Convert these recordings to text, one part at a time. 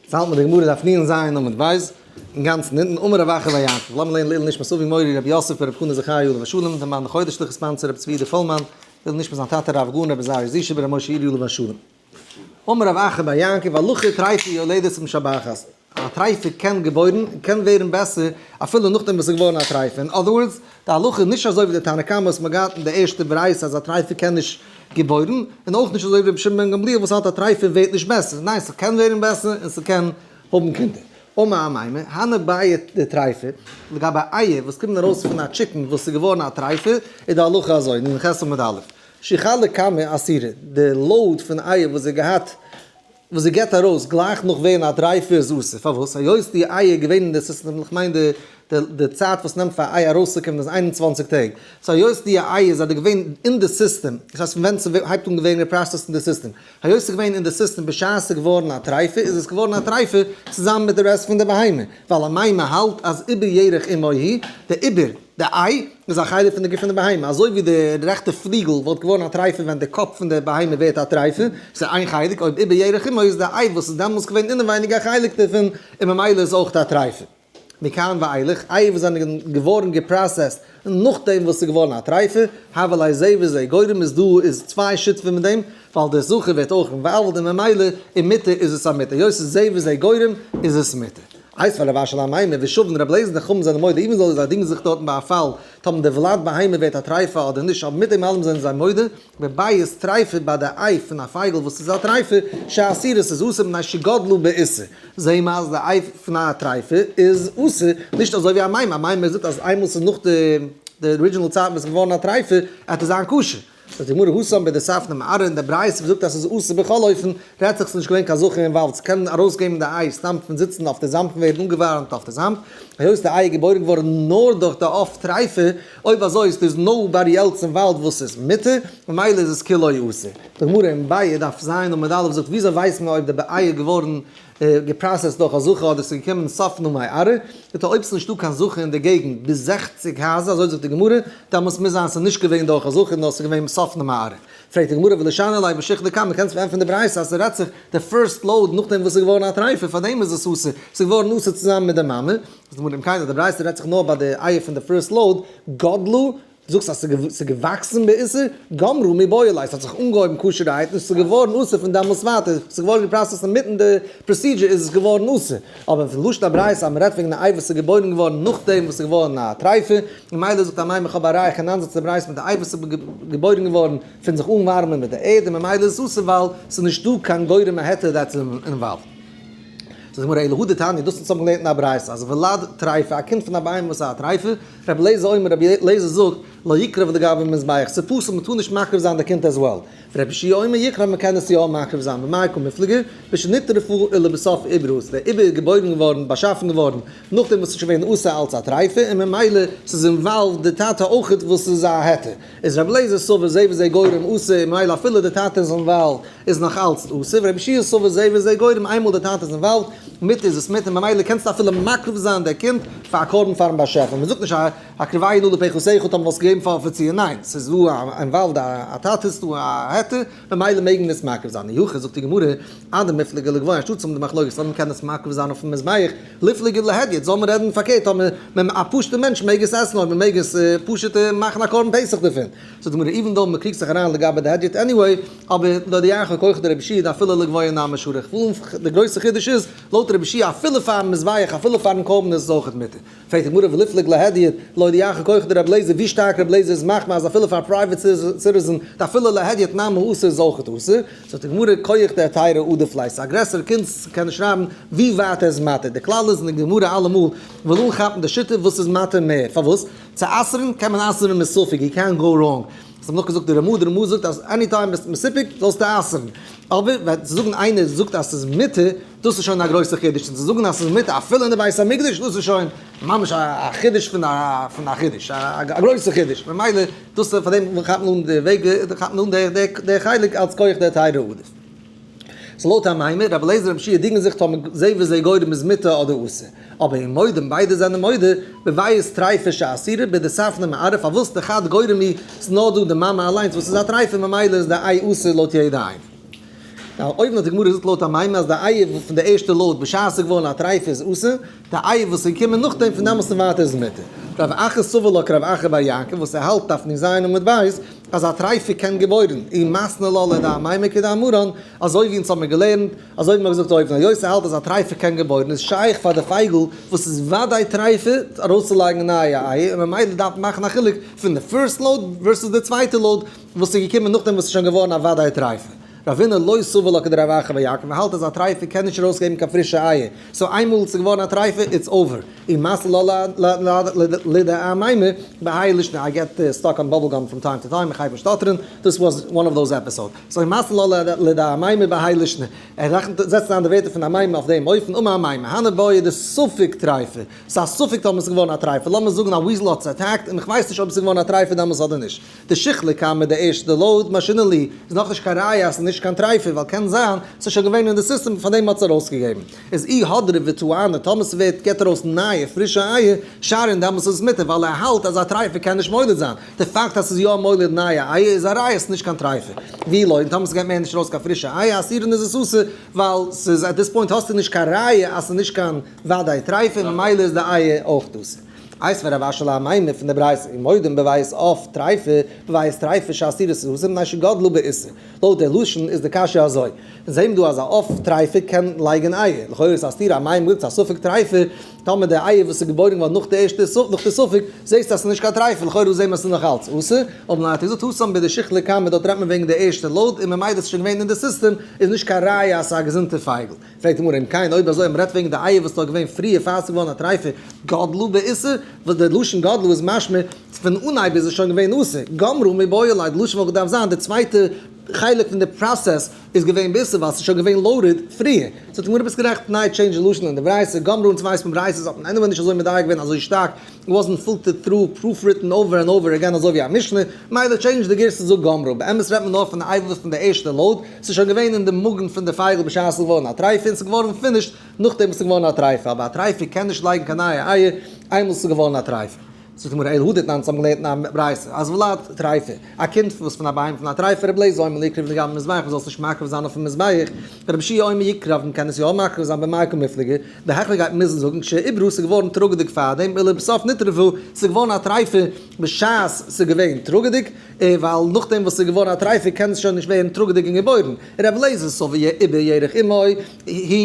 יעצט האלט מען די גמרא דף נ ז עמוד ב', אינגאנצן אונטן, אמר רב אחא בר יעקב, לאמיר לערנען לעילוי נשמת אבי מורי רבי יוסף ברב חנא זכריה עליו השלום, דער מאן דחודש שליח sponsor רבי צבי יודא פולמאן, לעילוי נשמת זיין טאטע הרב הגאון רבי עזריה זישע בר' משה אירי עליו השלום. אמר רב אחא בר יעקב, הלכה טריפה יולדת ומשבחת, א טריפה קען געבוירן און קען ווערן בעסער אפילו נאכדעם וואס ס'איז געווארן א טריפה, אין other words, די הלכה איז נישט אזוי ווי די תנא קמא וואס מ'האט געהאט אין די ערשטע ברייתא אז א טריפה קען נישט געבוירן, און אויך נישט אזוי ווי רבי שמעון בן גמליאל וואס האלט א טריפה ווערט נישט בעסער, ניין ס'קען ווערן בעסער און ס'קען האבן קינדער. אמר אמימר, הני ביעי דטריפה, לגבי אייער וואס קומען ארויס פון א chicken וואס איז געווארן א טריפה, איז די הלכה אזוי, נ ח עמוד א', שחלה קמא אסירא, די load פון אייער וואס זי געהאט וואס זי געבט ארויס גלייך נאך ווערן א טרייפה איז אסור, פארוואס? היות די איי איז געווען אין די סיסטעם, איך מיין די די צייט וואס נעמט פאר א איי ארויסצוקומען איז 21 טעג, so היות די איי איז אדער געווען אין די סיסטעם, דאס הייסט פון ווען ס'הייבט אן געווען געפראסעסט אין די סיסטעם, היות ס'איז געווען אין די סיסטעם בשעת ס'איז געווארן א טרייפה איז עס געווארן א טרייפה צוזאמען מיט די rest פון די בהמה, ווייל אמימר האלט אז עובר ירך אמו הוא, די עובר, די איי, איז א חלק פון די גוף פון די בהמה, אזוי ווי די רעכטע פליגל וואלט געווארן א טרייפה ווען די קאפ פון די בהמה ווערט א טרייפה, ס'איז איין חלק, אויב עובר ירך אמו איז די איי וואס איז דעמאלס געווען אינעווייניג א חלק דערפון, און ממילא איז אויך א טרייפה. מכאן ואילך, אייער וואס זענען געווארן געפראסעסט נאכדעם וואס ס'איז געווארן א טרייפה, הוה ליה זה וזה גורם איז דא איז צוויי שותפים מיט דעם, ווייל דער זכר ווערט אויך involved און ממילא אין מותר איז עס א מותר, היות ס'איז זה וזה גורם איז עס מותר. איז פאר רב אשי לאמימר ושבן רבי אליעזר די חכמים זענען מודה even though זיי דינגען זיך דארטן ביי א פאל טאמער די ולד בהמה ווערט א טרייפה אדער נישט אבער מיט דעם אלעם זענען זיי מודה בביצה טריפה ביי די איי פון א פייגל וואס איז א טרייפה שאסורה ס'איז אסור מפני שגדלו באיסור זעהן מיר אז די איי פון א טרייפה איז אסור נישט אזוי ווי אמימר אמימר זאגט אז איינמאל ס'איז נאך די די original צייט וואס איז געווארן א טרייפה עט עס זיין כשר. זאגט די גמרא התם בדספנא מארעא אין די ברייתא וואס זאגט אז ס'איז אסור בכל אופן, רעדט זיך ס'איז נישט געווען קיין זכר involved, ס'קען ארויסגעבן די איי סתם פון זיצן אויף די זאמד און ווערן אנגעווארעמט אויף די זאמד, היות די איי איז געבוירן געווארן נאר דורך די עוף טרייפה, אויב אזוי איז דאס nobody else involved וואס איז מותר, ממילא איז עס כולו אסור. די גמרא אין ביעא דף ז עמוד א' זאגט וויאזוי ווייסט מען אויב די איי איז געווארן געפראסעסט דורך א זכר אדער ס'איז געקומען ספנא מארעא, זאגט ער אויב ס'איז נישטא קיין זכר אין די געגנט ביז 60 הייזער, אזוי זאגט די גמרא, דאמאלס מוז זיין ס'איז נישט געווען דורך א זכר נאר ס'איז געווען ספנא מארעא. פרעגט די גמרא ולישני ליה בשיחלא קמא, קענסט פארענטפערן די ברייתא אז ס'רעדט זיך די first load נאכדעם וואס ס'איז געווארן א טרייפה פארדעם איז עס אסור, ס'איז געווארן אסור צוזאמען מיט די מאמע, זאגט די גמרא אם כן אז די ברייתא רעדט זיך נאר ביי די אייער פון די first load, גדלו זאגסט אז ס'איז געוואקסן באיסור? גמרו מיבעי ליה, ס'האט זיך אנגעהויבן כשר'ערהייט און ס'איז געווארן אסור פון דעמאלטס ווייטער, ס'איז געווארן געפראסעסט אינמיטן די procedure איז עס געווארן אסור. אבער פון לשון הברייתא אז מ'רעדט וועגן א איי וואס איז געבוירן געווארן נאכדעם וואס ס'איז געווארן א טרייפה, ממילא זאגט אמימר איך האב א ראיה כ'נאנט זיך צו די ברייתא מיט די איי וואס איז געבוירן געווארן פון זיך אנווארעמען מיט די ערד און ממילא איז עס אסור ווייל ס'איז נישטא קיין גורם ההיתר that's involved. זאגט די גמרא אלא הא דתניא, דאס האט מען געלערנט אין א ברייתא אז ולד טריפה, א קינד פון א בהמה וואס איז א טריפה, רבי אליעזר אומר, רבי אליעזר זאגט, לא יקרב לגבי מזבח, ס'איז פסול מ'טאר נישט מקריב זיין די קינד as well. ורבי יהושע אומר יקרב מ'קען עס יא מקריב זיין, במאי קא מיפלגי, בשנטרפה ולבסוף עיברו, ס'איז דער עובר געבוירן געווארן, באשאפן געווארן, נאכדעם וואס ס'איז שוין געווען אסור אלץ א טריפה, און ממילא ס'איז involved די טאטע אויכעט וואס איז א היתר. איז רבי אליעזר סובר זה וזה גורם אסור, און ממילא אפילו די טאטע איז involved איז נאך אלץ אסור, ורבי יהושע סובר זה וזה גורם איינמאל די טאטע איז involved, מותר איז עס מותר, ממילא קענסטו אפילו מקריב זיין דער קינד פאר א קרבן פארן באשעפער, מען זאגט נישט הקריבהו נא לפחתך טאמער וואלסט געגעבן פאר אפיציער, ניין, ס'איז דא א involved א טאטע איז דא א היתר, ממילא מעג מען עס מקריב זיין, אי הכי זאגט די גמרא, אדמיפלגי לגבוה אנשטאט צו האבן די מחלוקת אויב מען קען עס מקריב זיין אויפן מזבח, ליפלגי להדיוט, זאל מען רעדן פארקערט טאמער מען א פשוטע מענטש מעג עס עסן אויב מען מעג עס פשוט מאכן א קרבן פסח דערפון, זאגט די גמרא even though מען קריגט זיך אריין לגבי די הדיוט anyway, אבער להודיעך כח דרבי יהושע דאפילו לגבוה נמי שרי, די גרויסע חידוש איז, לויט רבי יהושע אפילו פארן מזבח אפילו פארן קרבן איז עס אויכעט מותר. פרעגט די גמרא וליפלוג להדיוט להודיעך כח דרבי אליעזר ווי שטארק רבי אליעזר איז מחמיר אז אפילו פאר private citizen דאפילו להדיוט נמי אסור איז אויכעט אסור, זאגט די גמרא כח דהיתרא עדיף ליה, ס'איז א גרעסערע קונץ קען נישט שרייבן ווי ווייט ער איז מתיר, די כלל איז אין די גמרא אלעמאל וויל אנכאפן די שיטה וואס איז מתיר מער, פארוואס? צו אסר'ן קען מען אסר'ן מספק, יו קענט גאו ראנג, עס האט נאך געזאגט די רמ"א, די רמ"א זאגט אז any time ביסט מסופק זאלסטו אסר'ן, אבער ווען צו זאגן איינער זאגט אז ס'איז מותר, דאס איז שוין א גרויסע חידוש, און צו זאגן אז ס'איז מותר אפילו אין די בית המקדש, דאס איז שוין ממש א חידוש פון א פון א חידוש, א גרויסע חידוש, ממילא דאס פאר דעם כאפט מען אן די וועג, כאפט מען אן די חלק אלס כח דהיתרא עדיף. סאו לויט אמימר, רבי אליעזר רבי יהושע דינגען זיך טאמער זה וזה גורם איז מותר אדער אסור. אבער ומודים ביידע זענען מודה, בביצה טריפה שאסורה, בדספנא מארעא, פארוואס דחד גורם היא, ס'איז נאר דא די מאמע אליינס וואס איז א טרייפה ממילא איז די איי אסור לויט יעדע איינעם. Now, אויבן האט די גמרא געזאגט לויט אמימר אז די אייער פון די ערשטע load בשעת ס'איז געווארן א טרייפה איז אסור, די אייער וואס איז געקומען נאכדעם פון דעמאלטס און ווייטער איז מותר. רב אחא סבר לה כרב אחא בר יעקב וואס ער האלט דף נ ז עמוד ב' אז א טרייפה קען געבוירן, ומתני לה לדאמימר כדאמרן, אזוי ווי אונז האמיר געלערנט, אזוי ווי מ'האט געזאגט אויבן, היות ער האלט אז א טרייפה קען געבוירן איז שייך פאר די פייגל וואס איז וודאי טרייפה ארויסצולייגן נייע אייער און ממילא דארף מען מאכן א חילוק פון די first load versus די צווייטע load וואס איז געקומען נאכדעם וואס איז שוין געווארן א וודאי טרייפה. רבינא לא סבר לה כדרב אחא בר יעקב, ער האלט אז א טרייפה קען נישט ארויסגעבן קיין פרישע אייער, so איינמאל ס'איז געווארן א טרייפה it's over, ומתני לה לדאמימר בהאי לישנא, I get stuck on bubble gum from time to time, איך הייב אן שטאטערן, this was one of those episodes, so ומתני לה לדאמימר בהאי לישנא, ער רעכנט זעצט איין די ווערטער פון אמימר אויף דעם אופן, אמר אמימר, הני בעי דספק טרייפה, ס'איז א ספק טאמער ס'איז געווארן א טרייפה, לאמיר זאגן א weasel האט עס attacked און איך ווייס נישט אויב ס'איז געווארן א טרייפה דעמאלס אדער נישט. דשיחלא קמא די ערשטע load משאינן להו איז נאכנישט קיין ראיה אז ס'איז נישט קיין טרייפה ווייל קען זיין ס'איז שוין געווען אין די סיסטעם פאר דעם האט עס ארויסגעגעבן. איז אי הדרא וטענה טאמער ס'ווערט גיבט ארויס נייע פרישע אייער שרין דעמאלס איז עס מותר ווייל ער האלט אז א טרייפה קען נישט מוליד זיין. די פאקט אז ס'איז יא מוליד נייע אייער איז א ראיה ס'איז נישט קיין טרייפה. ואי לא און טאמער ס'געבט מער נישט ארויס קיין פרישע אייער אסירין איז עס אסור ווייל ס'איז at this point האסטו נישט קיין ראיה אז ס'איז נישט קיין וודאי טרייפה און ממילא איז די אייער אויך אסור. איתיביה רב אשי לאמימר פון די ברייתא ומודים ביביות עוף טריפה ביביות טריפה שאסורות אסור מפני שגדלו באיסור. לויט די לשון איז די קשיא אזוי, אונז זעהן דא אז א עוף טריפה קען לייגען אייער, לכאורה איז א סתירה אמימר זאגט ס'איז א ספק טריפה, טאמער די אייער וואס איז געבוירן געווארן נאך די ערשטע נאך די ספק, זעהסטו אז ס'איז נישט קיין טריפה, לכאורה זעהן מיר אז ס'איז נאך אלץ אסור, אבער ניין האט ער געזאגט התם בדשיחלא קמא דארט רעדט מען וועגן די ערשטע load און ממילא איז שוין געווען אין די סיסטעם איז נישט קיין ראיה אז ס'איז א געזונטע פייגל. פרעגט די גמרא אם כן אויב אזוי מ'רעדט וועגן די אייער וואס איז דאך געווען פריער פאר ס'איז געווארן א טרייפה גדלו באיסור, וואס די לשון גדלו איז משמע פון אנהייב איז עס שוין געווען אסור, גמרו מיבעי ליה, די לשון וואלט געדארפט זיין די צווייטע חלק פון די process איז געווען באיסור ווייל ס'איז שוין געווען loaded פריער. זאגט די גמרא ביסט גערעכט, ניין change די לשון אין די ברייתא, גמרו אונז ווייסט מען ברייתות האט מען anyway נישט אזוי מדייק געווען אזוי שטארק, it wasn't filtered through, proof written over and over again אזוי ווי א משנה, מילא change די גירסא זאג גמרו, באמת רעדט מען נאר פון די אייוועלט פון די ערשטע load, ס'איז שוין געווען אין די מאגן פון די פייגל בשעת ס'איז געווארן א טרייפה און ס'איז געווארן finished נאכדעם וואס ס'איז געווארן א טרייפה, אבער א טרייפה קען נישט לייגן קיין נייע אייער איינמאל ס'איז געווארן א טרייפה. זאגט די גמרא אלא הא דתנן אונז האבן געלערנט אין א ברייתא אז ולד טרייפה, א קינד וואס פון א בהמה פון א טרייפה רבי אליעזר אומר לא יקריב לגבי מזבח מ'זאל עס נישט מקריב זיין אויפן מזבח, רבי יהושע אומר יקרב מ'קען עס יא מקריב זיין במאי קמיפלגי, די הכרח גייט מוזן זאגן כשעיברו ס'איז געווארן טראגעדיג פארדעם ולבסוף נטרפו ס'איז געווארן א טרייפה בשעת ס'איז געווען טראגעדיג, ווייל נאכדעם וואס ס'איז געווארן א טרייפה קען עס שוין נישט ווערן טראגעדיג און געבוירן. ר' אליעזר סבר עובר ירך אמו הוא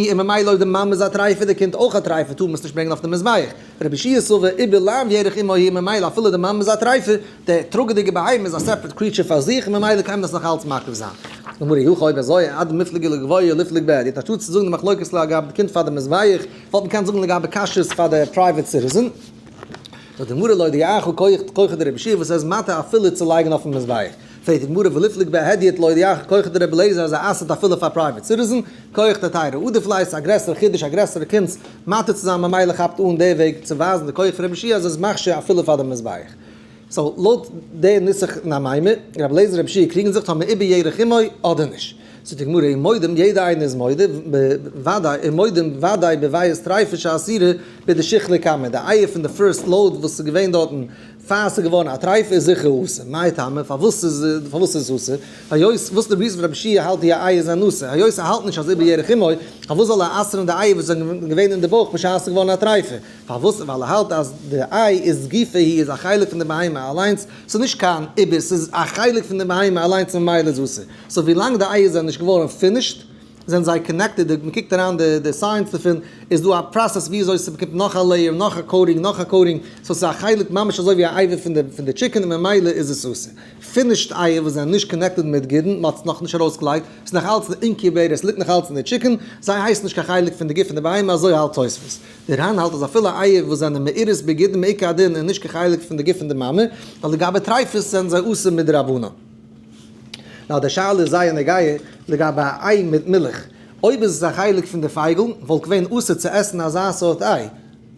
און ממילא אויב די מאמע איז א טרייפה די קינד אויך א טרייפה טאר מען עס נישט ברענגען אויף די מזבח. רבי יהושע סבר עובר לאו ירך אמו הוא ממילא אפילו די מאמע איז א טרייפה, די טראגעדיגע בהמה איז א separate creature פאר זיך און ממילא קען מען עס נאך אלץ מקריב זיין. גמרא אי הכי אויב אזוי אדמיפלגי לגבוה ליפלוג בהדיוט אנשטאט צו זאגן די מחלוקת לגבי די קינד פאר די מזבח וואלט מען געקענט זאגן לגבי כשרות פאר די private citizen. זאגט די גמרא להודיעך כוחו דרבי יהושע וואס ער איז מתיר אפילו צו לייגן אויפן מזבח. פרעגט די גמרא וליפלוג בהדיוט להודיעך כוחו דרבי אליעזר אז ער אסר'ט אפילו פאר private citizen, כח דהיתרא עדיף ליה איז א גרעסערע חידוש א גרעסערע קונץ מתיר צו זיין ממילא כאפט אן די וועג צו ווייזן די כח פון רבי יהושע אז ער איז מכשיר אפילו פאר די מזבח. so לויט די נוסח אין אמימר, רבי אליעזר רבי יהושע קריגן זיך טאמער עובר ירך אמו אדער נישט. זאגט די גמרא ומודים יעדע איינער איז מודה בוודאי ומודים וודאי בביצה טריפה שאסורה בדשיחלא קמא די אייער פון די first load וואס איז געווען דארטן פאר ס'איז געווארן א טרייפה איז זיכער אסור, מאי טעמא פארוואס איז פארוואס איז עס אסור? היות וואס די reason רבי יהושע האלט די אייער זענען אסור היות ער האלט נישט אז עובר ירך אמו פארוואס זאל ער אסר'ן די אייער וואס זענען געווען אין די בויך בשעת ס'איז געווארן א טרייפה? פארוואס? ווייל ער האלט אז די איי איז גופא היא איז א חלק פון די בהמה אליינס, ס'איז נישט קיין עובר ס'איז א חלק פון די בהמה אליינס ממילא איז אסור. so ווילאנג די אייער זענען נישט געווארן finished זענען זיי connected, די מ'קוקט אריין די די science דערפון איז דא א process ווי אזוי ס'באקומט נאך א layer נאך א coating נאך א coating, so ס'איז א חלק ממש אזוי ווי א אבר פון די פון די chicken און ממילא איז עס אסור. finished אייער וואס זענען נישט connected מיט גידין, מ'האט עס נאכנישט ארויסגעלייגט, ס'איז נאך אלץ אין די incubator, ס'ליגט נאך אלץ אין די chicken, זיי הייסן נישט קיין חלק פון די גוף פון די בהמה אזוי האלט תוספות. די ר"ן האלט אז אפילו אייער וואס זענען מעוררות בגידין מעיקר הדין איז נישט קיין חלק פון די גוף פון די מאמע, ווייל לגבי טריפות זענען זיי אסור מדרבנן. נאר די שאלה איז זייער נוגע לגבי א איי מיט מילך, אויב איז עס א חלק פון די פייגל וואלט געווען אסור צו עסן אזא סארט איי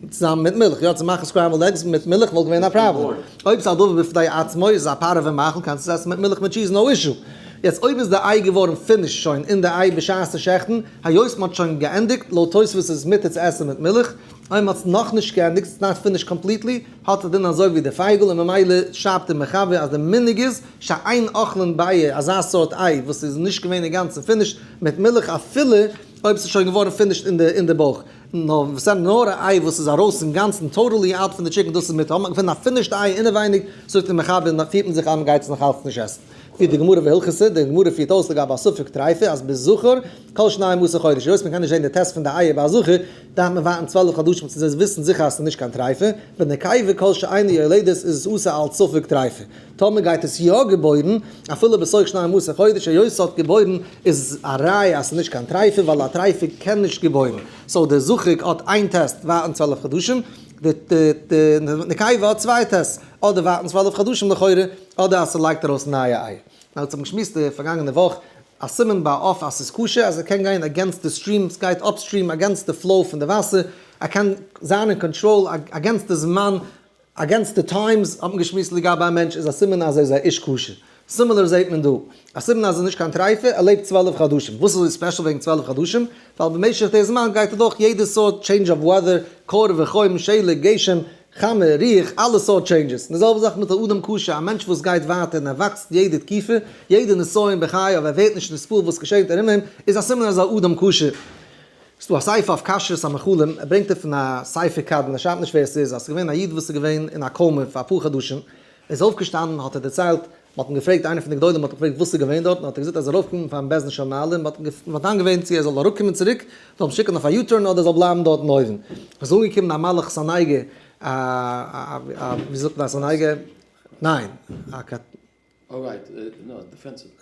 צוזאמען מיט מילך, יא צו מאכן scrambled eggs מיט מילך וואלט געווען א פראבלעם, אויב ס'איז א דבר בפני עצמו איז עס א פארעווע מאכל קענסטו עס עסן מיט מילך מיט cheese no issue. יעצט אויב איז די איי געווארן finished שוין אין די איי בשעת די שעכטן, היות מ'האט שוין געענדיגט, לויט תוספות איז עס מותר צו עסן מיט מילך. אויב מ'האט עס נאכנישט געענדיגט, it's not finished completely, האט א דין אזוי ווי די פייגל און ממילא שרייבט דער מחבר אז די מנהג איז שאין אוכלין ביעא אזא סארט איי וואס איז נישט געווען אינגאנצן finished מיט מילך אפילו אויב ס'איז שוין געווארן finished אין די בויך. נאר וואס דען נאר א איי וואס איז ארויס אינגאנצן totally out פון די chicken דאס איז מותר. האט מען געפונען א finished איי אינעווייניג זאגט דער מחבר און פירט מען זיך אז מ'גייט עס נאך אלץ נישט עסן. פירט די גמרא והלכתא, די גמרא פירט אויס לגבי א ספק טריפה אז בזכר כל שנים עשר חודש, היות מ'קען נישט זען די טעסט פון די אייער ביי א זכר, דארף מען ווארטן 12 חדשים צו זיי וויסן זיכער אז ס'איז נישט קיין טריפה, בנקבה כל שאינה יולדת איז עס אסור אלץ ספק טריפה. טאמער גייט עס יא געבוירן, אפילו בתוך שנים עשר חודש, היות ס'האט געבוירן איז עס א ראיה אז ס'איז נישט קיין טריפה, ווייל א טריפה קען נישט געבוירן. so דער זכר האט איין טעסט ווארטן 12 חדשים, די נקבה האט צוויי tests, אדער ווארטן 12 חדשים לכאורה, אדער אז ס'לייגט ארויס נייע אייער. נאר האט זיך געשמועסט די פארגאנגענע וואך, א סימן ביי עוף אז ס'איז כשר אז ער קען גיין against די stream, ס'גייט upstream against די flow פון די וואסער, ער קען זיין אין control against די זמן, against די times, האט מען געשמועסט לגבי א מענטש איז א סימן אז ער איז א איש כשר. similar זעהט מען דא, א סימן אז ער איז נישט קיין טרייפה, ער לעבט 12 חדשים. וואס איז אזוי special וועגן 12 חדשים? ווייל במשך די זמן גייט ער דורך יעדע סארט change of weather, קור וחום, שלג, גשם, חמה, רוח, אלע סארט changes. און די זעלבע זאך מיט א אדם כשר, א מענטש וואס גייט ווייטער און ער וואקסט יעדע תקופה, יעדע נסיון בחייו, ער ווערט נישט נתפעל וואס געשעט ארום אים, איז א סימן אז ער איז א אדם כשר. ס'דא א ספר אויף כשרות המאכלים, ער ברענגט ער פון א ספר קדמון, ער שרייבט נישט ווער עס איז, אז ס'איז געווען א איד וואס איז געווען אין א coma פאר אפאר חדשים, ער איז אויפגעשטאנען האט ער דערציילט, מ'האט אים געפרעגט, איינער פון די גדולים האט אים געפרעגט וואס איז געווען דארטן, האט ער געזאגט אז ער איז ארויפגעקומען פארן בית דין של מעלה, און מ'האט דן געווען צו ער זאל אראפקומען צוריק, זאל אים שיקן אויף א U-turn אדער ער זאל בלייבן דארטן אויבן. עס איז אנגעקומען א מלאך סניגור, א א ווי זאגט מען א סניגור? ניין, א.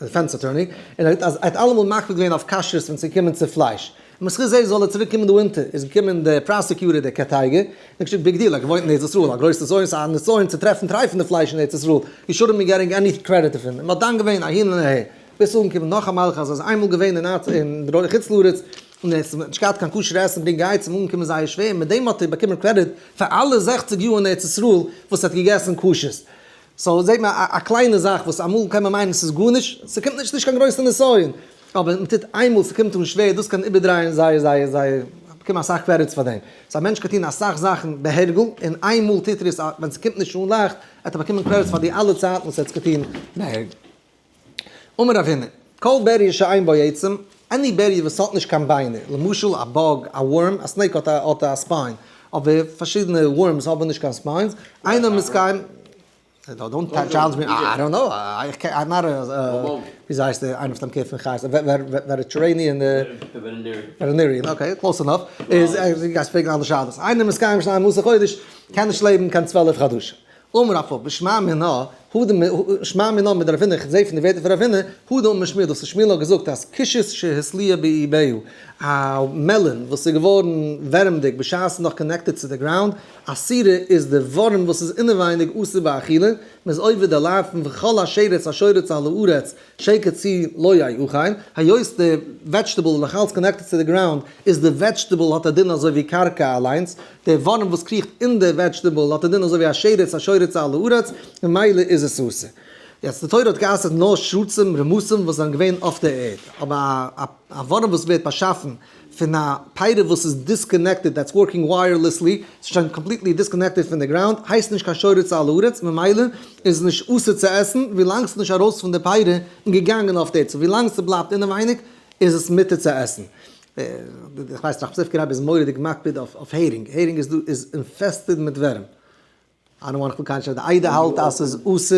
defense attorney, און ער האט אז ער האט אלעמאל מקפיד געווען אויף כשרות ווען ס'איז געקומען צו פלייש. בזכות זה זאל ער צוריק קומען דא אונטער, איז געקומען דער prosecutor דער קטיגור, און געשריגן big deal, ער האט געוואוינט אין ארץ ישראל, א גרויסע נסיון, ס'איז א נסיון צו טרעפן טרייפענע פלייש אין ארץ ישראל, you shouldn't be getting any credit דערפון, און מ'האט דן געווען אהין און אהער, ביז ס'איז אנגעקומען נאך א מלאך אז ער איז איינמאל געווען אין ארץ אין חוץ לארץ, און ער האט נישט געהאט קיין כשר'ע עסן ברענג גייט צום אנקומען זייער שווער, און מיט דעם האט ער באקומען קרעדיט פאר אלע 60 יאר אין ארץ ישראל וואס ער האט געגעסן כשר'ס. so זעט מען א קליינע זאך וואס אמאל קען מען מיינען ס'איז גארנישט, ס'קומט נישט נישט קיין גרויסע נסיון, אבער מ'טוט איינמאל ס'קומט אן שווער, דאס קען איבערדרייען זייער זייער זייער, באקומען אסאך credits פאר דעם. so א מענטש קען טון אסאך זאכן בהרגל, און איינמאל טוט ער עס ווען ס'קומט נישט אן לייכט, וועט ער באקומען credits פאר די אלע צייטן וואס ער האט עס געטון בהרגל. אמר רב הונא, כל בריה שאין בו עצם, any בריה וואס האט נישט קיין ביינער, למשל א bug, א worm, א snake האט א spine, אבער פארשידענע worms האבן נישט קיין spines, אינו מתקיים, don't challenge me, I don't know, I'm not a, וויאזוי הייסט דער איינער פון דעם קער פון חיות, veterinarian, veterinarian, okay, close enough, איז, גייסט פרעגן אלע שאלות, אינו מתקיים שנים עשר חודש, קען נישט לעבן קיין 12 חדשים. אמר רב פפא, שמע מינה, הא דמ, שמע מינה מדרב הונא, איך זעה פון די ווערטער פון רב הונא, הא דאמר שמואל, דאס איז שמואל האט געזאגט אז כושית שהתליעה באיבה, א melon וואס איז געווארן ווערעמדיג בשעת ס'איז נאך connected צו די ground, אסורה איז די ווארעם וואס איז אינעווייניג אסור באכילה, מ'איז עובר די לאו פון וכל השרץ השורץ על הארץ, שקץ הוא לא יאכל, היות די vegetable איז נאך אלץ connected צו די ground, איז די vegetable האט א דין אזוי ווי קרקע אליינס, די ווארעם וואס קריכט אין די vegetable האט א דין אזוי ווי א שרץ השורץ על הארץ, ממילא איז עס אסור. יעצט די תורה האט גע'אסר'ט נאר שרצים רמסים וואס זענען געווען אויף די ערד, אבער א ווארעם וואס ווערט באשאפן פון א פירה וואס איז disconnected that's working wirelessly, ס'איז שוין completely disconnected פון די ground, הייסט נישט קיין שורץ על הארץ, ממילא איז עס נישט אסור צו עסן ווילאנג ס'איז נישט ארויס פון די פירה און געגאנגען אויף די ערד, so ווילאנג ס'בלייבט אינעווייניג איז עס מותר צו עסן. איך ווייס ראחמיסטריווקער רבי איז מורא'דיג מקפיד אויף הערינג, הערינג איז דא איז infested מיט ווערים. I don't want to קיין די עדה האלט אז ס'איז אסור,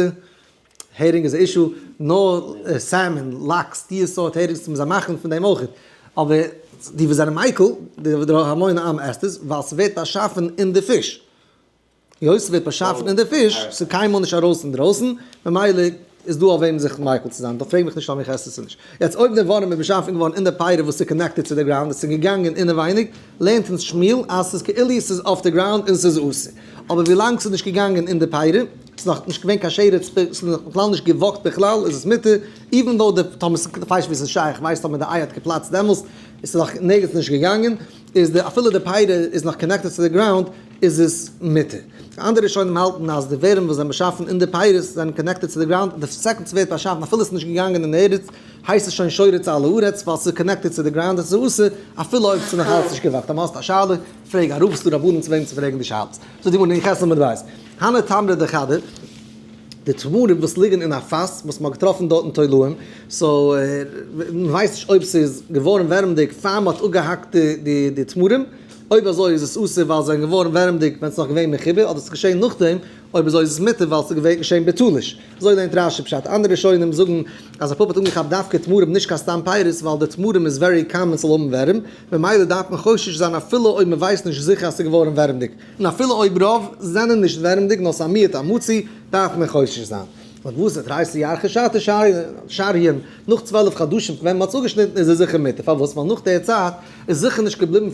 הערינג איז א issue, נאר salmon, לאקס, די סארט הערינגס מ'זאל מאכן פון דעם אויך, אבער די וואס זענען מיקל, די המון עם עסט עס, ווייל ס'ווערט באשאפן אין די פיש. היות ס'ווערט באשאפן אין די פיש, ס'איז קיינמאל נישט ארויס אינדרויסן, ממילא איז דא אויף וועם זיך מיקל צו זיין, דאך פרעג מיך נישט אויב איך עס עס נישט. יעצט אויב די ווארעם איז באשאפן געווארן אין די פירה וואס איז connected צו די ground, עס איז געגאנגען אינעווייניג, לערנט אונז שמואל אז ס'איז כאילו ס'איז אויף די ground און ס'איז אסור. אבער ווילאנג ס'איז נישט געגאנגען אין די פירה, ס'איז נאך נישט געווען קיין שרץ, ס'איז נאך בכלל נישט גע walk ט בכלל, איז עס מותר, even though די, טאמער ס'איז, כ'ווייס נישט ווי ס'איז שייך, כ'ווייס טאמער די איי האט געפלאצט דעמאלסט, איז ס'איז נאך נערגעץ נישט געגאנגען, איז די אפילו די פירה איז נאך connected צו די ground. איז עס מותר. אנדערע ראשונים האלטן אז די ווערים וואס זענען באשאפן אין די פירות זענען connected צו די ground, די second ס'ווערט באשאפן אפילו ס'איז נישט געגאנגען אין ארץ, הייסט עס שוין שורץ על הארץ ווייל ס'איז connected צו די ground, עס איז אסור אפילו אויב ס'איז נאך אלץ נישט געוואכט. אז מ'האסט א שאלה, פרעג א רב, ס'דא רבנים צו וועם צו פרעגן די שאלות. זאגט די גמרא אין ח' עמוד ב', הני תמרי דחדא, די תמרים וואס ליגן אין א פאס וואס מ'האט געטראפן דארטן תולעים, so מ'ווייסט נישט אויב ס'איז געווארן ווערעמדיג פאר מ'האט אפגעהאקט די תמרים, אויב אזוי איז עס אסור ווייל זיי זענען געווארן ווערעמדיג ווען ס'איז נאך געווען מחובר, אדער ס'איז געשען נאכדעם, אויב אזוי איז עס מותר ווייל ס'איז געווען געשען בתלוש. אזוי לערנט רש"י פשט. אנדערע ראשונים זאגן אז רב פפא האט אנגעכאפט דווקא תמרים נישט קיין סתם פירות ווייל די תמרים איז very common ס'זאל האבן ווערים, ממילא דארף מען חושש זיין אפילו אויב מ'ווייסט נישט זיכער אז ס'איז געווארן ווערעמדיג, און אפילו אויב רוב זענען נישט ווערעמדיג נאר ס'איז א מיעוט א מצוי דארף מען חושש זיין. און וואס איז תריסר ירחי שתא שריין, נאך 12 חדשים פון ווען מ'האט עס אפגעשניטן איז עס זיכער מותר, פארוואס? ווייל נאך די צייט איז זיכער נישט געבליבן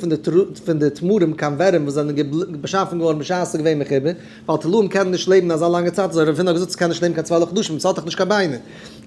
פון די תמרים קיין ווערים וואס זענען באשאפן געווארן בשעת עס איז געווען מחובר, ווייל תולעים קענען נישט לעבן אזא לאנגע צייט, אזוי רב הונא האט געזאגט ס'קען נישט לעבן קיין 12 חדשים, ס'האט דאך נישט קיין ביינער.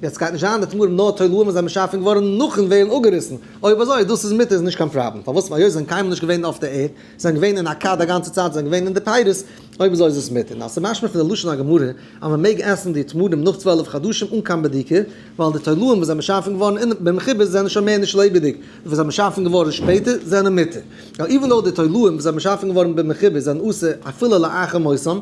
יעצט גייט נישט זיין די תמרים נאר תולעים וואס זענען באשאפן געווארן נאכן ווערן אפגעריסן, אויב אזוי דאס איז מותר איז נישט קיין פראבלעם, פארוואס? ווייל היות זיי זענען קיינמאל נישט געווען אויף די ערד, זיי זענען געווען אין א כד א גאנצע צייט, זיי זענען געווען אין די פירות, אויב אזוי איז עס מותר. נאר ס'איז משמע פון די לשון הגמרא אז מען מעג עסן די תמרים נאך 12 חדשים אן קיין בדיקה, ווייל די תולעים וואס זענען באשאפן געווארן אין במחובר זענען שוין מער נישט לעבעדיג, און וואס זענען באשאפן געווארן שפעטער זענען מותר. ווייל even though די תולעים וואס זענען באשאפן געווארן במחובר זענען אסור אפילו לאחר מותם,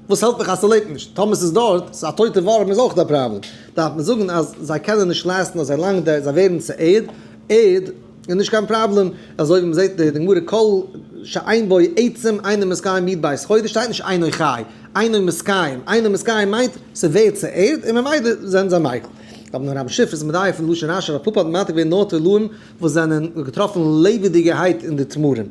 וואס העלפט מיך אז ס'לעבט נישט? טאמער ס'איז דארט, ס'איז א טויטע ווארעם איז אויך א פראבלעם. דארף מען זאגן אז זיי קענען נישט last ן אזוי לאנג, זיי ווערן צו ערד, ערד איז נישט קיין פראבלעם, אזוי ווי מ'זעט די גמרא כל שאין בו עצם אינו מתקיים י"ב חודש שטייט נישט אינו חי, אינו מתקיים, אינו מתקיים מיינט ס'ווערט צו ערד און ממילא זענען זיי מיקל. אבער נאר רב שיף איז מדייק פון לשון רש"י רב פפא האט מעתיק געווען נאר תולעים וואס זענען געטראפן לעבעדיגערהייט אין די תמרים.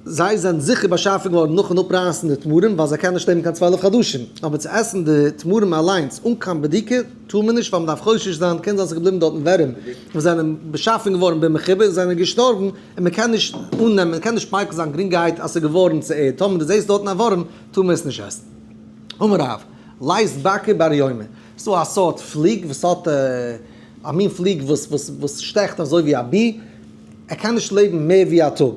זיי זענען זיכער באשאפן געווארן נאכן אפרייסן די תמרים ווייל זיי קענען נישט לעבן קיין 12 חדשים, אבער צו עסן די תמרים אליינס אן קיין בדיקה טאר מען נישט ווייל מען דארף חושש זיין, קען זיין ס'איז געבליבן דארטן ווערים וואס זענען באשאפן געווארן במחובר און זענען געשטארבן און מען קען נישט אננעמען, מען קען נישט מיקל זיין גרינגערהייט אז ס'איז געווארן צו ערד, טאמער דו זעסט דארטן א ווארעם טאר מען עס נישט עסן. אמר רב, לית בקא בר יומא, ס'איז דא א סארט פליג וואס האט א מין פליג וואס שטעכט אזוי ווי א בי, ער קען נישט לעבן מער ווי א טאג,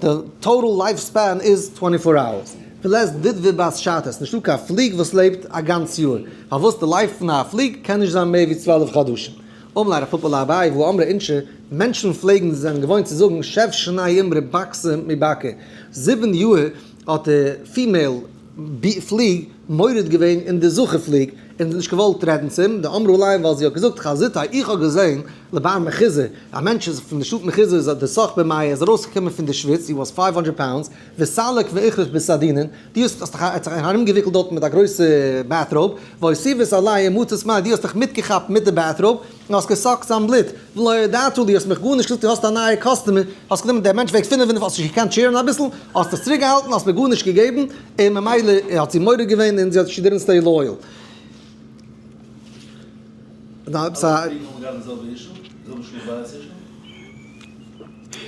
די total life span איז 24 hours, ולית דודא בת שתא, ס'נישטא קיין פליג וואס לעבט א גאנץ יאר, פארוואס די life פון א פליג קען נישט זיין מער ווי 12 חדשים. אמר ליה רב פפא לאביי והא אמרי אינשי, מענטשן פלעגן זענען געוואוינט צו זאגן שב שני אימרי בקתא מבקא, זיבן יאר האט די female פליג מורד געווען אין די זכר פליג און נישט געוואלט רעדן צו אים, דאמרה ליה ווייל זי האט געזאגט חזיתיה איך האב געזען לבר מחוזא, א מענטש איז פון די שטאט מחוזא איז דסח במיא איז ארויסגעקומען פון די שוויץ, he was 500 pounds, וסליק ואכריך בסדינין, דו האסט זיך ער האט זיך ארומגעוויקלט דארטן מיט א גרויסע bathrobe, ואותיבת עליה מטות מיא, דו האסט דיך מיטגעכאפט מיט די bathrobe, און האסט געסאקט זיין בלוט, ולא הודעת לי, האסט מיך גארנישט געזאגט דו האסט א נייע customer, האסט גענומען דער מענטש וועגט 500 האסט נישט געקענט share ן אביסל, האסט עס צוריק געהאלטן, האסט מיר גארנישט געגעבן, און ממילא האט זי מורד געווען און זי האט she didn't stay loyal.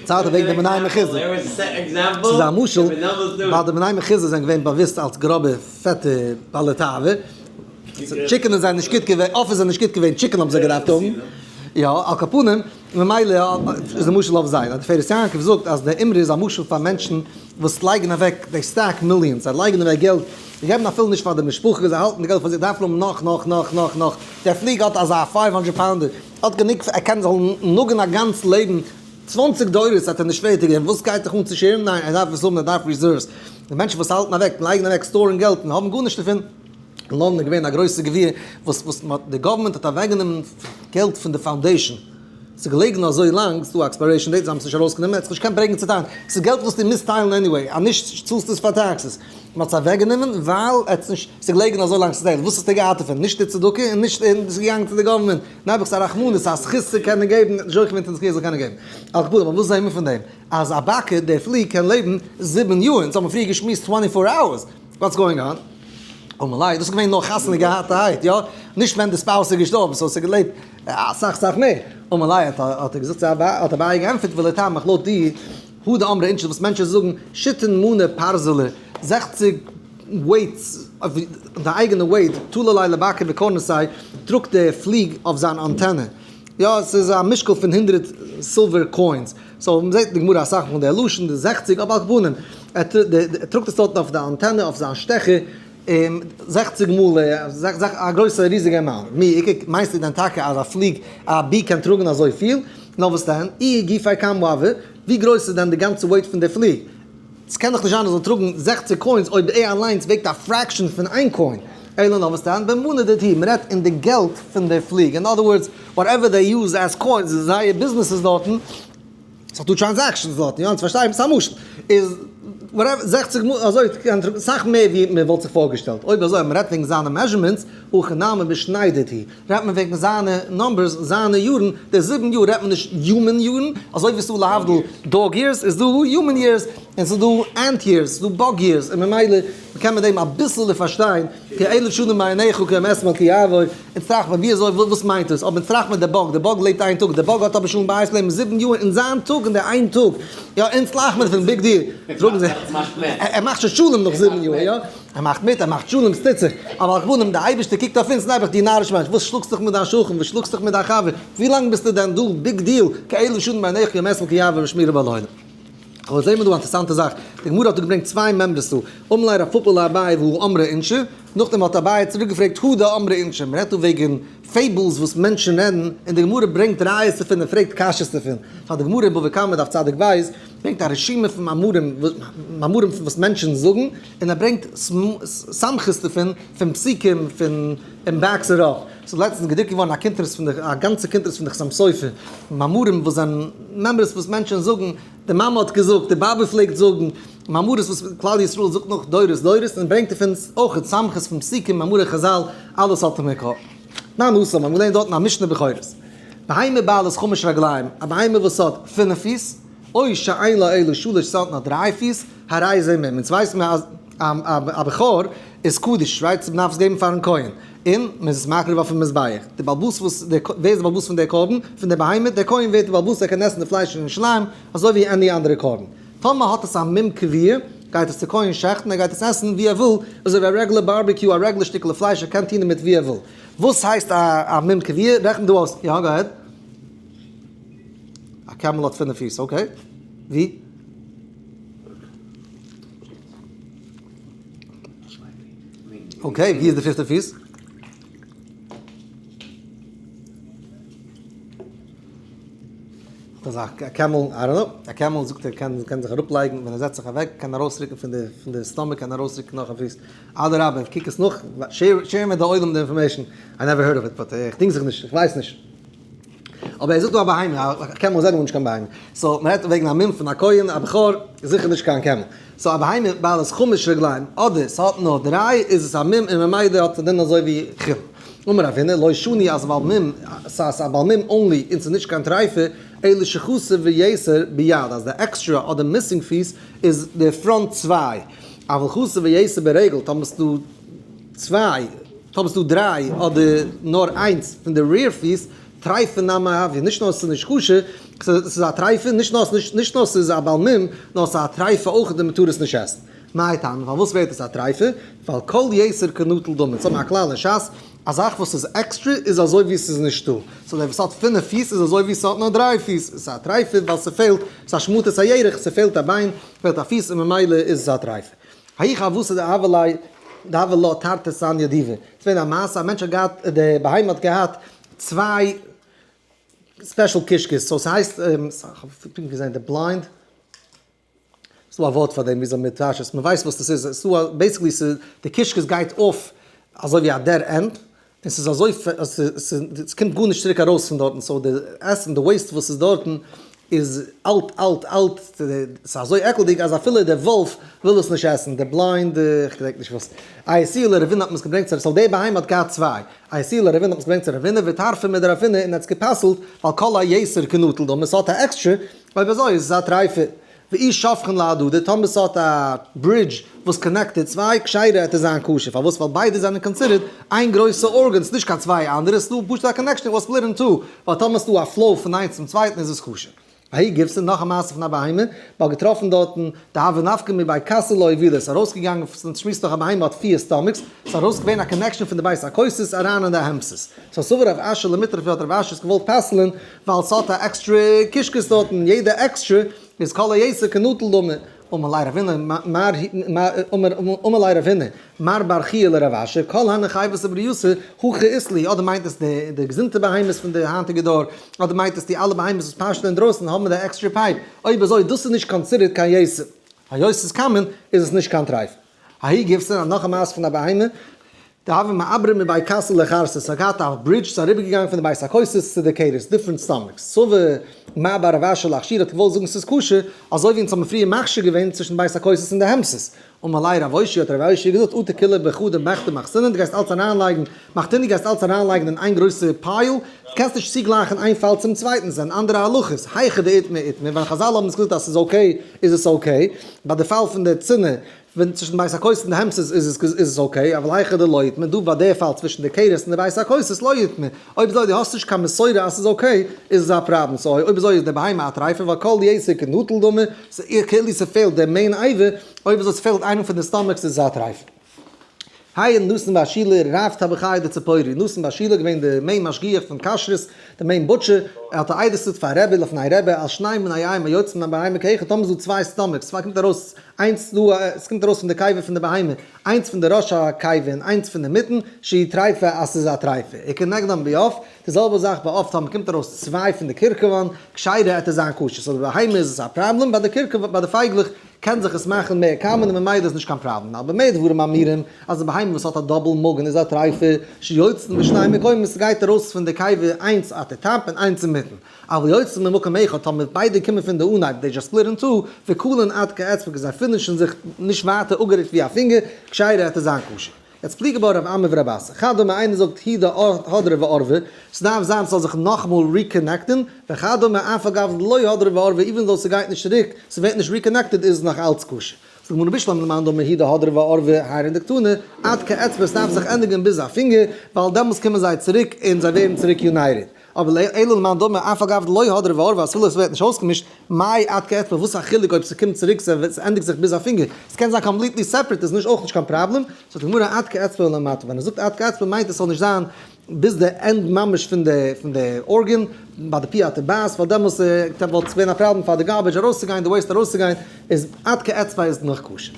צייט אוועק די בני מחוזא. ס'איז א משל, ווייל די בני מחוזא זענען געווען באוואוסט אלס גראבע פעטע בעלי תאווה. chicken איז זיי נישט גוט געווען, עוף איז זיי נישט גוט געווען, chicken האבן זיי געדארפט האבן. יא, על כל פנים, ממילא איז די משל אויף זיי. די תפארת יעקב זאגט אז די אמרי איז א משל פאר מענטשן וואס לייגן אוועק, they stack millions, זיי לייגן אוועק געלט, זיי געבן אפילו נישט פאר די משפחה, זיי האלטן די געלט פאר זיך, דארפן האבן נאך, נאך, נאך, נאך, נאך. דער פליג האט אזא 500 pounder, האט גענוג, ער קען זאל נאגן א גאנץ לעבן, 20 דורות האט ער נישט פערטיג געווען, וואס גייט דיך אן צו share ן? ניין, ער דארף עס האבן, ער דארף reserves. די מענטשן וואס האלטן אוועק, לייגן אוועק, store ן געלט און האבן גארנישט דערפון. אין לאנדאן איז געווען א גרויסע גביר וואס וואס מ'האט די government האט אוועקגענומען געלט פון די foundation, ס'איז געלעגן אזוי לאנג, ס'איז דא א expiration date, זיי האבן עס נישט ארויסגענומען, ער האט זיך נישט געקענט ברענגען צו טיילן, ס'איז געלט וואס דו מוזט טיילן anyway, אז נישט צאלסטו עס פאר taxes, מ'האט עס אוועקגענומען ווייל ער האט נישט, ס'איז געלעגן אזוי לאנג ס'איז וואס האסטו געהאט דערפון, נישט די צדקה און נישט און ס'איז געגאנגען צו די government, נעבעך ס'איז א רחמנות, ס'איז א זכות צו קענען געבן, נישט זוכה געווען צו די זכי' זאל קענען געבן. על כל פנים, אבער וואס זעהן מיר פון דעם? אז א בקע, דער פליג קען לעבן זיבן יאר, אונז האבן פריער געשמועסט 24 hours, what's going on? אמר ליה, דאס איז געווען נאר חתונה געהאטערהייט, יא? נישט ווען די spouse איז געשטארבן, so ס'איז געלעבט אסאך סאך מער. אמר ליה, האט ער געזאגט צו אביי, האט אביי געענטפערט, ולטעמיך לויט דיר, הא דאמרי אינשי, וואס מענטשן זאגן, שיתין מני פרזלא, 60 weights, די אייגענע weight, תלא ליה לבקא בקורנסיה, טראגט דער פליג אויף זיין אנטענע. יא, עס איז א משקל פון 100 silver coins. so מ'זעט אין די גמרא אסאך פון די לשון די 60, אבער על כל פנים, ער טראגט עס דארטן אויף די אנטענע אויף זיין שטעכער, און 60 מאל א גרויסע ריזיגע amount. מי איכא, מיינסטו דען טאקע אז א פליג, א bee קען טראגן אזויפיל? נאר וואס דען? איהי גופיה כמה הוי, ווי גרויס איז דען די גאנצע weight פון די פליג? ס'קען דאך נישט זיין ער זאל טראגן 60 coins אויב ער אליינס וועגט א fraction פון איין coin. אלא נאר וואס דען? במנה דידהו, מ'רעדט אין די געלט פון די פליג. אין other words, whatever they use as coins איז זייער ביזנעס איז דארטן, ס'איז דא transactions דארטן, יא, אונז פארשטייען, ס'איז א משל, איז whatever, 60 מאל, אזוי קען טראגן סאך מער ווי מען וואלט זיך פארגעשטעלט. אויב אזוי, אז מ'רעדט וועגן זיינע measurements, הכא נמי בשני דידהו, רעדט מען וועגן זיינע numbers, זיינע יארן, די זיבן יאר רעדט מען נישט human יארן, אזוי ווי ס'איז דא להבדיל dog years, איז דא human years, און ס'איז דא ant years, ס'איז דא bug years, און ממילא קען מען דעם אביסעלע פארשטיין, כי אלף שנים בעיניך כיום אתמול כי יעבור, אונז טראכט מען ווי אזוי, וואס מיינט דאס, אבער אונז טראכט מען די bug, די bug לעבט איין טאג, די bug האט אבער שוין בית לעבן זיבן יאר אין זיין טאג, אין די איין טאג, יא, אונז לאכט מען פון big deal, זאגן זיי, ער מאכט שוין שלום נאך זיבן יאר, יא, ער מאכט מיט, ער מאכט שלום, ס'טוט זיך, אבער על כל פנים, די אייבערשטער קוקט אויף אונז, נעבעך דו נאריש מענטש, וואס שלאגסט זיך מיט דיין שכן, וואס שלאגסט זיך מיט דיין חבר, ווי לאנג ביסטו דען דא, big deal, כאלף שנים בעיניך כיום אתמול כי יעבור ושמירה בלילה. אבער זעהן מיר דא א אינטערעסאנטע זאך, די גמרא האט דא געברענגט צוויי מימרות דא, אמר ליה רב פפא לאביי והא אמרי אינשי, נאכדעם האט אביי צוריק געפרעגט הא דאמרי אינשי, מען רעדט דא וועגן fables וואס מענטשן רעדן, און די גמרא ברענגט ראיות דערפון און פרעגט קשיות דערפון, פאר די גמרא אין בבא קמא דף צדיק בית, ברענגט א רשימה פון מאמרים, מאמרים פון וואס מענטשן זאגן, און ער ברענגט סמכות דערפון, פון פסוקים, פון און backs it up. ס'איז לעצטנס געדרוקט געווארן א קונטרס פון די, א גאנצע קונטרס פון די חתם סופר, מאמרים וואס זענען מימרות וואס מענטשן זאגן, די מאמע האט געזאגט, די באבע פלעגט זאגן, מאמרות וואס כלל ישראל זאגט נאך דורות דורות, און ברענגט דערפון אויך סמכות פון פסוקים, מאמרי חזל, אלעס האט ער מקור. ניין התם, מ'האט געלערנט דארטן א משנה בכורות. בהמה בעלת חמש רגליים, א בהמה וואס האט פינף פיס, או שאין לה אלא שלש ס'האט נאר דריי פיס, הרי זה מום. אונז ווייסן מיר אז א בכור איז קדוש, right? מ'דארף עס געבן פארן כהן. און מען איז עס מקריב אויפן מזבח. די בעל הבית וואס, ווער איז די בעל הבית פון די קרבן? פון די בהמה, דער כהן ווערט די בעל הבית, ער קען עסן די פלייש אין ירושלים, אזוי ווי any אנדערע קרבן. טאמער האט עס א מום קבוע, גייט עס צו כהן שעכטן, ער גייט עס עסן ווי ער וויל, אזוי ווי א רעגולער barbecue, א רעגולער שטיקעלע פלייש, ער קען טון דערמיט ווי ער וויל. וואס הייסט א מום קבוע? רעכן דא אויס. יא, go ahead. א camel האט פינף פיס, okay. ווי? Okay, ווי איז די פיפטע פיס? דאס א camel, I don't know, א camel זאגט ער קען קען זיך אראפלייגן ווען ער זעצט זיך אוועק קען ארויסרוקן פון די פון די stomach קען ארויסרוקן נאך א פיס, אדרבה קוק עס נאך, share מיט די עולם די information, I never heard of it but איך דינג זיך נישט, איך ווייס נישט. אבער ער זאגט דא א בהמה, א camel איז anyway נישט קיין בהמה. so מען רעדט וועגן א מום פון א כהן, א בכור איז זיכער נישט קיין camel. so א בהמה בעלת חמש רגליים, אדער ס'האט נאר דריי, איז עס א מום און ממילא האט עס א דין אזוי ווי חולין. אמר רב הונא, לא שנו אז בעל מום, ס'איז א בעל מום only און ס'איז נישט קיין טריפה, אלא שחסר ויתר ביד, אז די עקסטרא אדער missing פיס איז די front צוויי, אבל חסר ויתר ברגל, טאמער ס'דא צוויי, טאמער ס'דא דריי אדער נאר איינס פון די rear פיס, טריפה נמי הויא, נישט נאר ס'איז נישט כשר, ס'איז א טריפה, נישט נאר נישט נאר ס'איז א בעל מום, נאר ס'איז א טריפה אויך די מ'טאר עס נישט עסן. מאי טעמא, פארוואס ווערט עס א טריפה? ווייל כל יתר כנטול דמי, אונז האבן א כלל אין שס, א זאך וואס איז עקסטרע איז אזוי ווי ס'איז נישטא, so דער וואס האט פינף פיס איז אזוי ווי ס'האט נאר דריי פיס, ס'איז א טריפה ווייל ס'פעלט, ס'איז א שמוטת הירך, ס'פעלט א ביין, פעלט א פיס און ממילא איז עס א טריפה. ההיא כוותא דהוה ליה דהוה לה תרתי סניא דיבי, ס'איז געווען א מעשה, א מענטש האט געהאט, די בהמה האט געהאט צוויי special קישקעס, so ס'הייסט, כ'האב פונקט געזען די blind, ס'דא א ווארט פאר דעם וויאזוי מ'טייטשט עס, מ'ווייסט וואס דאס איז, ס'דא א, basically ס'איז, די קישקעס גייט אויף אזוי ווי א dead end, און ס'איז אזוי, ס'קומט גארנישט צוריק ארויס פון דארטן, so די עסן, די waste וואס איז דארטן איז אלט אלט אלט, ס'איז אזוי עקלדיג אז אפילו דער וואלף וויל עס נישט עסן, די blind, כ'געדענק נישט וואס, אייתוהו לרב הונא האט מען עס געברענגט צו, so די בהמה האט געהאט צוויי, אייתוהו לרב הונא האט מען עס געברענגט צו רב הונא, וטרפיה מדרב הונא און ער האט עס גע'פסל'ט, ווייל כל היתר כנטול דמי, ס'האט א עקסטרע, אויב אזוי איז עס א טריפה. ואי שפכין להדדי, טאמער ס'האט א bridge וואס connect די צוויי, כשרה העט עס זיין כשר, פארוואס? ווייל ביידע זענען considered איין גרויסע organ, ס'איז נישט קיין צוויי אנדערע, ס'איז דא פשוט א connection וואס split in two, ווייל טאמער ס'איז דא א flow פון איינס צום צווייטן איז עס כשר. ההיא גיבסא, נאך א מעשה פון א בהמה, מ'האט געטראפן דארטן דהוה נפקא מבי כסא לאויבילא, ס'איז ארויסגעגאנגען, שמועסט דאך א בהמה האט פיר stomachs, ס'איז ארויס געווען א connection פון די בית הכוסות אריין אין די המסות. so סבר רב אשי למיטרפה האט רב אשי עס געוואלט פסל'ען ווייל ס'האט א עקסטרע קישקעס דארטן, יעדע עקסטרע איז כל היתר כנטול דמי. אמר ליה רב הונא מר אמר ליה רב הונא מר בר חייא לרב אשי כל הני חייבי בריותא הכי אית להו, אדער מיינט עס די די געזונטע בהמות פון די היינטיגע דור, אדער מיינט עס די אלע בהמות וואס פאשען אינדרויסן האבן די עקסטרע pipe, אויב אזוי דאס איז נישט considered קיין יתר, היות ס'איז common איז עס נישט קיין טרייף. ההיא גיבסא, נאך א מעשה פון א בהמה, דהוה מעברא מבי כסא לכרסא, ס'האט געהאט א bridge, ס'איז אריבערגעגאנגען פון די בית הכוסות צו די כרס, different stomachs. סבר מר בר רב אשי להכשירה האט געוואלט זאגן ס'איז כשר, אזוי ווי אונז האבן פריער מכשיר געווען צווישן בית הכוסות און די המסות. אמר ליה רב אושעיא האט רב אושעיא געזאגט אטו כולהו בחדא מחתא מחתינן, דו גייסט אלץ אריינלייגן, מחתינן גייסט אלץ אריינלייגן אין איין גרויסע pile, דו קענסט נישט צוגלייכן איין פאל צום צווייטן, ס'זענען אנדערע הלכות, היכא דאיטמי איטמי, ווען חזל האבן עס געזאגט אז ס'איז okay איז עס okay, ביי די פאל פון די צינור ווען צווישן בית הכוסות און די המסות איז עס איז עס okay, אבל היכא דלא איטמי, דא ביי די פאל צווישן די כרס און די בית הכוסות לא איטמי, אויב אזוי דו האסט נישט קיין מסורה אז ס'איז okay, איז עס א פראבלעם, so אויב אזוי איז די בהמה א טרייפה ווייל כל יתר כנטול דמי, ס'איז כאילו ס'פעלט די main אבר, אויב אזוי ס'פעלט איינעם פון די stomachs איז עס א טרייפה. האי נתן בר שילא רב טבחיא דציפורי, נתן בר שילא געווען די main משגיח פון כשרות, די main butcher, ער האט עדות געזאגט פאר רבי לפני רבי על שניים מנעיים היוצאים מן הבהמה כאחד, טאמער איז דא צוויי stomachs, צוויי קומט ארויס איינס דא, עס קומט ארויס פון די קיבה פון די בהמה, איינס פון די ראש הקיבה און איינס פון די מיטן, שהיא טריפה אז ס'איז א טריפה. וכנגדם בעוף, די זעלבע זאך ביי עוף טאמער קומט ארויס צוויי פון די קרקבן, כשרה עט עס זיין כשר, so די בהמה איז עס א פראבלעם, ביי די קרקבן, ביי די פייגלעך קען זיך עס מאכן מער common און ממילא איז נישט קיין פראבלעם. אבל במה דברים אמורים, אז די בהמה וואס האט א double מאגן איז א טריפה, שיוצאין משני מקומות, ס'גייט ארויס פון די קיבה איינס at the top און איינס אינמיטן. אבל יוצאין ממקום אחד, טאמער ביידע קומען פון די אנהייב, they just split in two, וכלין עד כאצבע, זיי finish ן זיך נישט ווייטער אפגערוקט ווי א פינגער, כשרה עט עס זיין כשר. יעצט פליגי בה רב אמי ורב אסי. חד אמר איינער זאגט הוא דהדרא וערבא, ס'דארף זיין ס'זאל זיך נאכאמאל reconnect ן, וחד אמר אף על גב דלא הדרא וערבא even though ס'גייט נישט צוריק, ס'ווערט נישט reconnected איז עס נאך אלץ כשר. זאגט די גמרא בשלמא למאן דאמר הוא דהדרא וערבא היינו דקתני, עד כאצבע ס'דארף זיך ענדיגן ביז א פינגער, ווייל דעמאלס קומען זיי צוריק און זיי ווערן צוריק united. אבער אלא למאן דאמר אף על גב דלא הדרא וערבא אפילו עס ווערט נישט אויסגעמישט, מאי עד כאצבע וואס א חילוק אויב ס'קומט צוריק ס'ענדיגט זיך ביז א פינגער, ס'קען זיין completely separate איז נישט אויך נישט קיין פראבלעם, זאגט די גמרא עד כאצבע ולמטה, ווען ער זאגט עד כאצבע מיינט עס זאל נישט זיין ביז די end ממש פון די פון די organ ביי די פי הטבעת ווייל דעמאלס וואלט עס געווען א פראבלעם פאר די garbage ארויסצוגיין די waste ארויסצוגיין איז עד כאצבע איז נאך כשר.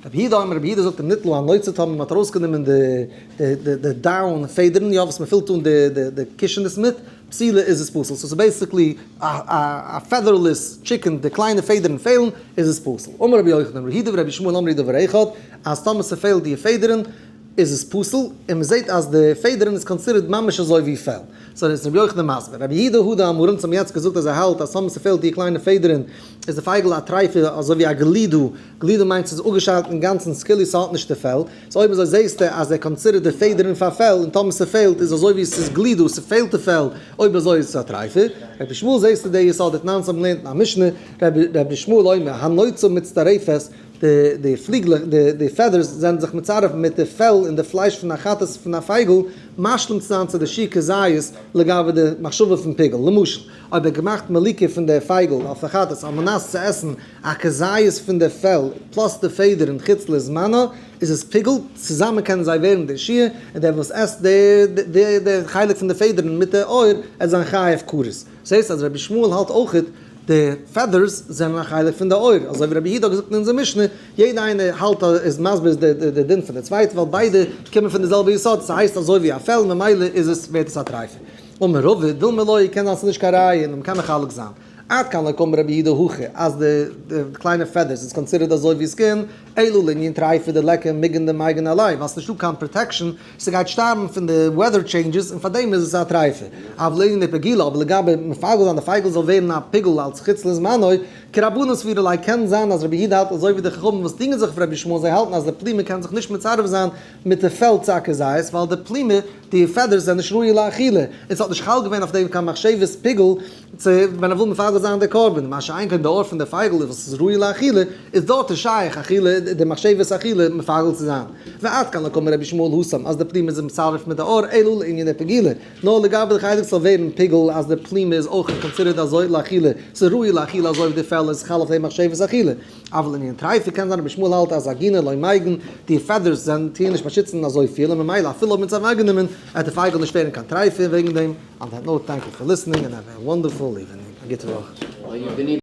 רבי יהודה אומר רבי יהודה זאגט אם ניטלו הנוצה טאמער מען האט ארויסגענומען די די די down פעדערן יא וואס מען פילט אן די די די קישענעס מיט פסילה איז עס פסול so ס'איז basically א א featherless chicken די קליינע פעדערן פעלן איז עס פסול אמר רבי יוחנן רבי יהודה ורבי ישמעאל אמרו דבר אחד אז טאמער ס'פעלט די פעדערן איז עס פסול און מ'זעט אז די פעדערן איז considered ממש אזוי ווי פעל. so איז רבי יוחנן מסביר. רבי יהודה הא דאמר אונז האבן יעצט געזאגט אז ער האלט אז טאמער ס'פעלט די קליינע פעדערן איז די פייגל א טרייפע אזוי ווי א גלידה, גלידה מיינט ס'איז אפגעשיילט אינגאנצן ס'כאילו ס'האט נישט די פעל, so אויב אזוי זעסטו אז ער consider ט די פעדערן פאר פעל און טאמער ס'פעלט איז אזוי ווי ס'איז גלידה ס'פעלט די פעל אויב אזוי איז עס א טרייפע. רבי ישמעאל זעסטו די יסוד דתנן אונז האבן געלערנט אין א משנה רבי ישמעאל אומר הנוצה מצטרפת די פליגלעך, די feathers זענען זיך מצרף מיט די פעל און די פלייש פון א חטאת פון א פייגל, משלים צו זיין צו די שיעור כזית לגבי די מחשבה פון פיגול. למשל, אויב ער האט געמאכט מליקה פון די פייגל אויף די חטאת על מנת צו עסן א כזית פון די פעל plus די פעדערן חוץ לזמנה, איז עס פיגול, צוזאמען קענען זיי ווערן די שיעור, און דער וואס עסט די חלק פון די פעדערן מיט די עור, עט זיין חייב כרת. זעסט אז רבי ישמעאל האלט אויכעט די feathers זענען א חלק פון די עור, אזוי ווי רבי יהודה האט געזאגט אין אונזער משנה, יעדע איינער האלט אז איז מסביר די דין פון די צווייטע ווייל ביידע קומען פון די זעלבע יסוד, ס'הייסט אזוי ווי א פעל ממילא איז עס ווערט עס א טרייפה. אמר רבא, דילמא לא, קען זיין ס'איז נישט קיין ראיה און מ'קען מחלק זיין. עד כאן לא קאמר רבי יהודה הכי אז די קליינע feathers איז considered אזוי ווי skin, אלא לענין טריפה דליכא מיגן דמייגן עליה, ווייל ס'נישטא קיין protection, ס'גייט שטארבן פון די weather changes און פארדעם איז עס א טרייפה. אבל לענין פיגולא, אבער לגבי מפגל זיין די פייגל זאל ווערן א פיגול אלס חוץ לזמנו, כרבנן סבירא ליה קען זיין אז רבי יהודה האלט אזוי ווי די חכמים וואס דינגען זיך אויף רבי ישמעאל זיי האלטן אז די פלימע קען זיך נישט מצרף זיין מיט די פעל צו א כזית ווייל די פלימע די פעדערס זענען נישט ראוי לאכילה און ס'האט נישט חל געווען אויף דעם קיין מחשבת פיגול צו ווען ער וויל מפגל זיין די קרבן, מה שאין כן די עור פון די פייגל וואס איז ראוי לאכילה, איז דארט איז שייך אכילה, די מחשבת אכילה מפגל צו זיין. ועד כאן לא קאמר רבי ישמעאל התם אז די פלימה איז מצרף מיט די עור אלא לענין פיגולא, נאר לגבי די חלק ס'זאל ווערן פיגול אז די פלימה איז אויך considered אזוי לאכילה, ס'איז ראוי לאכילה אזוי ווי די פעל איז חל אויף דעם מחשבת אכילה. אבל לענין טריפה קען זיין רבי ישמעאל האלט אז עגינה לא מגין, די feathers זענען טוען נישט באשיצן אזויפיל און ממילא אפילו אויב מ'האט עס אוועקגענומען וועט די פייגל נישט ווערן קיין טריפה וועגן דעם. On that note, thank you for listening and have a wonderful evening. א גוטע וואך.